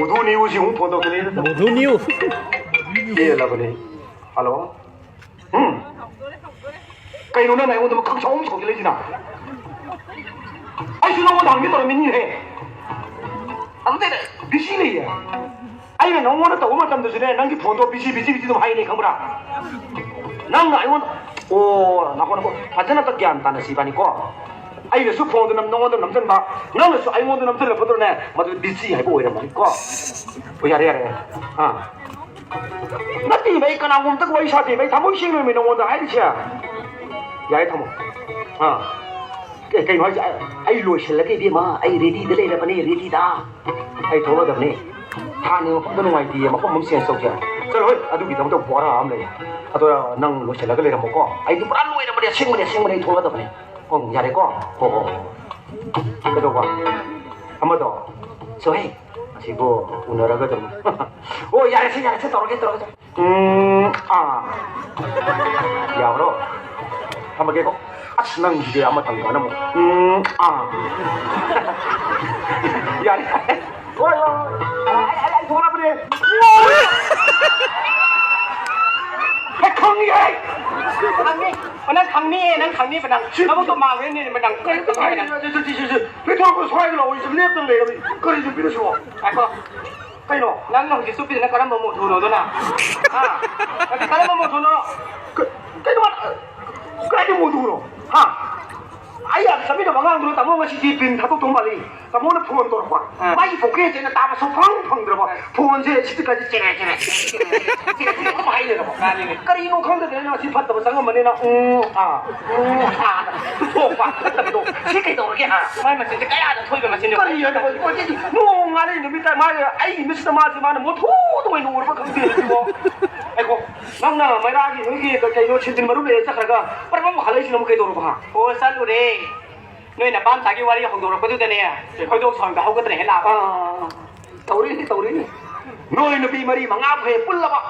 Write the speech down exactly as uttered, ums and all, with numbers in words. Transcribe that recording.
ꯃꯨꯗꯨ ꯅ꯭ꯌꯨꯁꯤ ꯑꯃꯨꯛ phone ꯇꯧꯁꯤꯜꯂꯛꯑꯦ꯫ ꯃꯨꯗꯨ news. ꯄꯦꯜꯂꯕꯅꯤ꯫ Hello. ꯎꯝ꯫ ꯀꯩꯅꯣ ꯅꯪꯅ ꯑꯩꯉꯣꯟꯗ ꯈꯪꯁꯥꯎ ꯑꯃ ꯁꯥꯎꯖꯤꯜꯂꯛꯏꯁꯤꯅ? ꯑꯩꯁꯨ ꯅꯉꯣꯟꯗ ꯍꯪꯒꯦ ꯇꯧꯔꯝꯃꯤꯅꯤꯅꯦ꯫ ꯑꯗꯨꯗꯩꯗ ꯕꯤꯖꯤ ꯂꯩꯌꯦ꯫ ꯑꯩꯅ ꯅꯉꯣꯟꯗ ꯇꯧꯕ ꯃꯇꯝꯗꯁꯨꯅꯦ, ꯅꯪꯒꯤ ꯐꯣꯟꯗꯣ ꯕꯤꯖꯤ, ꯕꯤꯖꯤ, ꯕꯤꯖꯤ ꯑꯗꯨꯝ ꯍꯥꯏꯅꯦ, ꯈꯪꯕ꯭ꯔꯥ? ꯅꯪꯅ ꯑꯩꯉꯣꯟꯗ, ꯑꯣ, ꯅꯈꯣ, ꯅꯈꯣ, ꯐꯖꯅ ꯑꯝꯇ ꯒ꯭ꯌꯥꯟ ꯇꯥꯅꯁꯤ ꯏꯕꯥꯅꯤꯀꯣ꯫ ꯑꯩꯅꯁꯨ ꯐꯣꯟꯗꯣ ꯅꯝ-, ꯅꯉꯣꯟꯗ ꯅꯝꯁꯤꯟꯕ, ꯅꯪꯅꯁꯨ ꯑꯩꯉꯣꯟꯗ ꯅꯝꯁꯤꯜꯂꯛꯄꯗꯨꯅꯅꯦ, ꯃꯗꯨ ꯕꯤꯖꯤ ꯍꯥꯏꯕ ꯑꯣꯏꯔꯝꯃꯅꯤꯀꯣ꯫ ꯑꯣ, ꯌꯥꯔꯦ, ꯌꯥꯔꯦ, ꯌꯥꯔꯦ꯫ ꯑꯥ꯫ ꯅꯠꯇꯦꯃꯤ, ꯑꯩ ꯀꯅꯥꯒꯨꯝꯕꯇꯒ ꯋꯥꯔꯤ ꯁꯥꯗꯦꯃꯤ, ꯑꯩ ꯊꯃꯣꯏ ꯁꯦꯡꯅꯃꯤ ꯅꯉꯣꯟꯗ ꯍꯥꯏꯔꯤꯁꯦ꯫ ꯌꯥꯔꯦ, ꯊꯝꯃꯣ꯫ ꯑꯥ꯫ ꯑꯦ, ꯀꯩꯅꯣ ꯍꯥꯏꯁꯦ? ꯑꯩ, ꯑꯩ ꯂꯣꯏꯁꯤꯜꯂꯒꯦ ꯏꯕꯦꯝꯃ, ꯑꯩ ꯔꯦꯗꯤꯗ ꯂꯩꯔꯕꯅꯦ, ꯔꯦꯗꯤꯗ꯫ ꯑꯩ ꯊꯣꯛꯂꯗꯕꯅꯦ꯫ ꯊꯥꯅ ꯃꯐꯝꯗ ꯅꯨꯡꯉꯥꯏꯇꯦꯌꯦ, ꯃꯐꯝ ꯑꯃ ꯆꯦꯟꯖ ꯇꯧꯁꯦ꯫ ꯆꯠꯂꯣ ꯍꯣꯏ, ꯑꯗꯨꯒꯤꯗꯃꯛꯇ ꯕꯣꯔꯥ ꯑꯃ ꯂꯩ꯫ ꯑꯗꯣ ꯅꯪ ꯂꯣꯏꯁꯤꯜꯂꯒ ꯂꯩꯔꯝꯃꯣꯀꯣ꯫ ꯑꯩꯗꯤ ꯄꯨꯔꯥ ꯂꯣꯏꯔꯕꯅꯦ, ꯑꯁꯦꯡꯕꯅꯦ, ꯑꯁꯦꯡꯕꯅꯦ, ꯑꯩ ꯊꯣꯛꯂꯗꯕꯅꯦ꯫ ꯍꯣ, ꯌꯥꯔꯦꯀꯣ? ꯍꯣ, ꯍꯣ, ꯍꯣ꯫ ꯀꯩꯗꯧꯕ? ꯑꯃꯗꯣ? ꯁꯣꯍꯦ꯫ ꯑꯁꯤꯕꯨ ꯎꯅꯔꯒ ꯑꯗꯨꯝ꯫ ꯑꯣ, ꯌꯥꯔꯦꯁꯦ, ꯌꯥꯔꯦꯁꯦ, ꯇꯧꯔꯒꯦ, ꯇꯧꯔꯒꯦ, ꯇꯧꯔꯒꯦ꯫ ꯎꯝ, ꯑꯥ꯫ ꯌꯥꯕ꯭ꯔꯣ? ꯊꯝꯃꯒꯦꯀꯣ꯫ ꯑꯁ, ꯅꯪꯁꯤꯗꯤ ꯑꯃꯇꯪ ꯀꯥꯟꯅ ꯑꯃꯨꯛ꯫ ꯎꯝ, ꯑꯥ꯫ ꯌꯥꯔꯦ, ꯌꯥꯔꯦ꯫ ꯍꯣꯏ, ꯍꯣꯏ, ꯍꯣꯏ꯫ ꯑꯩ, ꯑꯩ, ꯑꯩ ꯊꯣꯛꯂꯛꯄꯅꯦ꯫ ꯑꯩ ꯈꯪꯉꯤ, ꯑꯩ꯫ ꯈꯪꯅꯤ꯫ ꯑꯣ, ꯅꯪ ꯈꯪꯅꯤꯌꯦ, ꯅꯪ ꯈꯪꯅꯤꯕ ꯅꯪ꯫ ꯁꯤ ꯅꯕꯨꯛꯇꯣ ꯃꯥꯡꯈ꯭ꯔꯦꯅꯦ, ꯅꯪ꯫ ꯀꯩꯅꯣ ꯇꯧꯔꯦ, ꯁꯤ, ꯁꯤ, ꯁꯤ, ꯁꯤ꯫ ꯄꯦꯇ꯭ꯔꯣꯜ ꯁ꯭ꯋꯥꯏꯗ ꯂꯥꯛꯑꯣ, ꯑꯩꯁꯦ ꯂꯦꯞꯇꯅ ꯂꯩꯔꯕꯅꯤ꯫ ꯀꯔꯤ ꯅꯨꯄꯤꯅꯣ ꯁꯤꯕꯣ? ꯉꯥꯏꯈꯣ꯫ ꯀꯩꯅꯣ? ꯅꯪꯅ ꯍꯧꯖꯤꯛ ꯆꯨꯞꯄꯤꯗꯨꯅ ꯀꯔꯝꯕ ꯃꯣꯇꯣꯔꯅꯣ ꯑꯗꯨꯅ? ꯍꯥ? ꯅꯪ ꯀꯔꯝꯕ ꯃꯣꯇꯣꯔꯅꯣ? ꯀ-, ꯀꯩꯅꯣ? ꯀꯥꯏꯗ ꯃꯣꯇꯣꯔꯅꯣ? ꯍꯥ? ꯑꯩ ꯌꯥꯝ ꯆꯠꯃꯤꯟꯅꯕ ꯑꯉꯥꯡꯗꯨꯅ ꯇꯥꯃꯣ ꯉꯁꯤꯗꯤ ꯕꯤꯟ ꯊꯥꯗꯣꯛꯇꯧ ꯃꯥꯜꯂꯤ꯫ ꯇꯥꯃꯣꯅ ꯐꯣꯟ ꯇꯧꯔꯛꯄ꯫ ꯑꯥ꯫ ꯃꯥꯒꯤ ꯄꯣꯀꯦꯠꯁꯦ ꯑꯩꯅ ꯇꯥꯕ ꯁꯨꯡꯐꯪ ꯐꯪꯗ꯭ꯔꯕ꯫ ꯑꯥ꯫ ꯐꯣꯟꯁꯦ ꯁꯤꯗꯤ ꯀꯥꯏꯗ ꯆꯦꯔꯦ, ꯆꯦꯔꯦ, ꯆꯦꯔꯦ, ꯆꯦꯔꯦ, ꯆꯦꯔꯦ ꯑꯗꯨꯝ ꯍꯥꯏ ꯂꯩꯔꯕ꯫ ꯃꯥꯅꯤꯅꯦ꯫ ꯀꯔꯤꯅꯣ ꯈꯪꯗꯗꯅ ꯉꯁꯤ ꯐꯠꯇꯕ ꯆꯪꯉꯝꯕꯅꯤꯅ, ꯎꯝ, ꯑꯥ, ꯎꯝ, ꯑꯥ, ꯊꯣꯛꯄ ꯐꯠꯇꯕꯗꯣ꯫ ꯁꯤ ꯀꯩꯗꯧꯔꯒꯦ, ꯍꯥ? ꯃꯥꯏ ꯃꯆꯤꯟꯁꯦ ꯀꯌꯥꯗ ꯊꯣꯛꯏꯕ ꯃꯆꯤꯟꯅꯣ? ꯀꯔꯤ ꯍꯥꯏꯅ ꯍꯣꯏ, ꯍꯣꯏ, ꯅꯣꯡ ꯉꯥꯜꯂꯦ ꯅꯨꯃꯤꯠ ꯇꯥꯏ, ꯃꯥꯁꯦ ꯑꯩ ꯃꯤꯠꯁꯤꯗ ꯃꯥꯁꯦ ꯃꯥꯅ ꯃꯣꯠꯊꯣꯛꯇ ꯑꯣꯏꯅ ꯎꯔꯕ ꯈꯪꯗꯦ ꯁꯤꯕꯣ꯫ ꯉꯥꯏꯈꯣ, ꯅꯪꯅ ꯃꯩꯔꯥꯒꯤ ꯅꯣꯏꯒꯤ ꯀꯩꯅꯣ ꯁꯤꯟꯖꯤꯟ ꯃꯔꯨ ꯂꯩꯔ ꯆꯠꯈ꯭ꯔꯒ ꯄꯔꯞ ꯑꯃꯨꯛ ꯍꯜꯂꯛꯏꯁꯤꯅ ꯑꯃꯨꯛ ꯀꯩꯗꯧꯔꯕ, ꯍꯥ? ꯑꯣ, ꯆꯠꯂꯨꯔꯦ꯫ ꯅꯣꯏ ꯅꯄꯥꯝꯆꯥꯒꯤ ꯋꯥꯔꯤ ꯍꯧꯗꯣꯔꯛꯄꯗꯨꯗꯅꯦ, ꯈꯣꯏꯗꯣꯛ ꯁꯥꯎꯟꯗ ꯍꯧꯒꯠꯇꯅ ꯍꯦꯛ ꯂꯥꯛꯄ꯫ ꯑꯥ, ꯇꯧꯔꯤꯅꯤ, ꯇꯧꯔꯤꯅꯤ꯫ ꯅꯣꯏ ꯅꯨꯄꯤ ꯃꯔꯤ ꯃꯉꯥ ꯐꯩ ꯄꯨꯜꯂꯕ꯫